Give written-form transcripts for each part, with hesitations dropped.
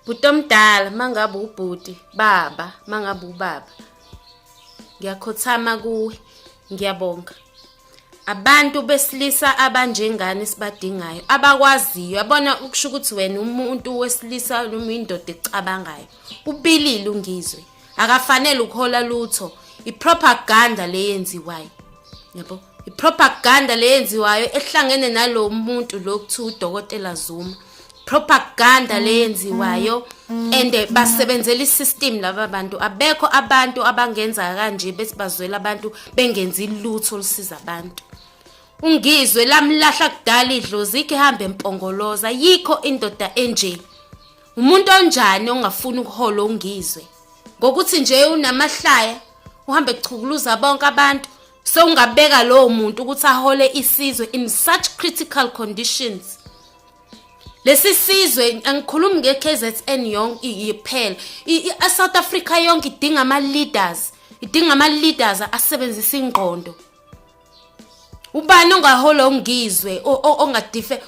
Bhuti omdala mangabe ubhuti, baba mangabe ubaba. Ngiyakhothama kuwe. Ngiyabonga. Abantu besilisa abanjengani sibadingayo, abakwaziyo, yabona ukusho ukuthi wena umuntu wesilisa noma indoda ecabangayo. Ubilile uNgizwe. Akafanele ukuhola lutho. Ipropaganda leyenziwayo. Yabo? Ipropaganda leyenziwayo ehlangene nalo muntu lo kuthiwa uDokotela Zuma. Propaganda leyenziwayo and basebenzela isystem laba bantu. Abekho abantu abangenza kanje bethi bazwela abantu bengenzi lutho olusiza abantu. UNgizwe lamlahla kudala idlozi, ikhe hambe empongoloza, yikho indoda enje. Umuntu onjani ongafuni ukuhola uNgizwe? Ngokuthi nje unamahlaya, uhambe kuchukuluza bonke abantu, sewungabeka lowo muntu ukuthi ahole isizwe in such critical conditions. Lesi sizwe, angikhulumi nge-KZN yonke kuphela, i-South Africa yonke idinga ama-leaders, idinga ama-leaders asebenzisa ingqondo. Ubani ongahola uNgizwe ongadife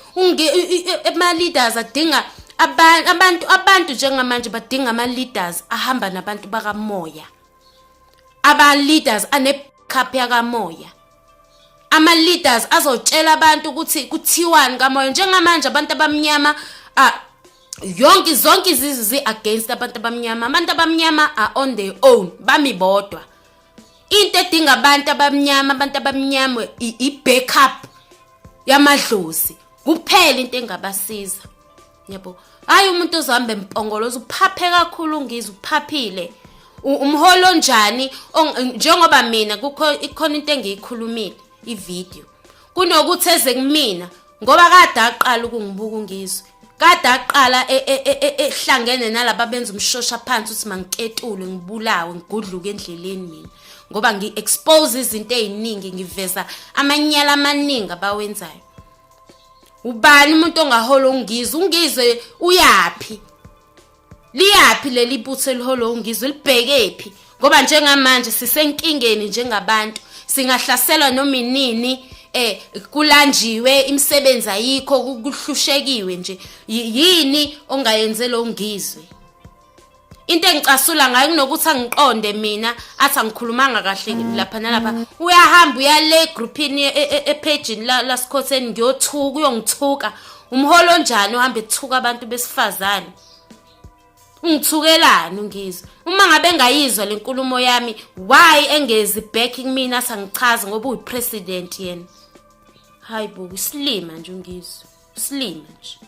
ama-leaders? Adinga abantu njengamanje badinga ama-leaders ahamba nabantu bakamoya, aba-leaders ane-cup yakamoya, ama-leaders azotshela abantu ukuthi kuthiwani kamoya. Njengamanje abantu abamnyama, yonke zonke izizwe zi-against abantu abamnyama. Abantu abamnyama are on their own, bami bodwa. Into edinga abantu abamnyama, abantu abamnyama, i-backup yamadlozi kuphela into engabasiza, yabo. Hayi, umuntu ozohamba empongoloza, uphaphe kakhulu uNgizwe, uphaphile. Umholo onjani? Njengoba mina kukho ikhona into engiyikhulumile, ivideo, kunokuthi eze kumina ngoba kade aqala ukungibuka uNgizwe, kade aqala ehlangene nalaba benza umshosha phansi ukuthi mangiketulwe, ngibulawe, ngigudluke endleleni mina, ngoba ngi-expose izinto ey'ningi, ngiveza amanyala amaningi abawenzayo. Ubani umuntu ongahola uNgizwe? UNgizwe uyaphi? Liyaphi leli butho elihola uNgizwe? Libhekephi? Ngoba njengamanje sisenkingeni njengabantu, singahlaselwa noma inini. Kulanjiwe, imisebenzi ayikho, kuhlushekiwe nje. Yini ongayenzela uNgizwe? Into engicasula ngayo, kunokuthi angiqonde mina athi angikhulumanga kahle lapha nalapha, uyahamba uyale egroupini, ephejini la Sikhotheni, ngiyothuka, uyongithuka. Umholo onjani uhambe ethuka abantu besifazane? Ungithukelani uNgizwe? Uma ngabe engayizwa le nkulumo yami, why engezi back kumina athi angichaze, ngoba uyi-president yena? Hayi bo, isilima nje uNgizwe, isilima nje.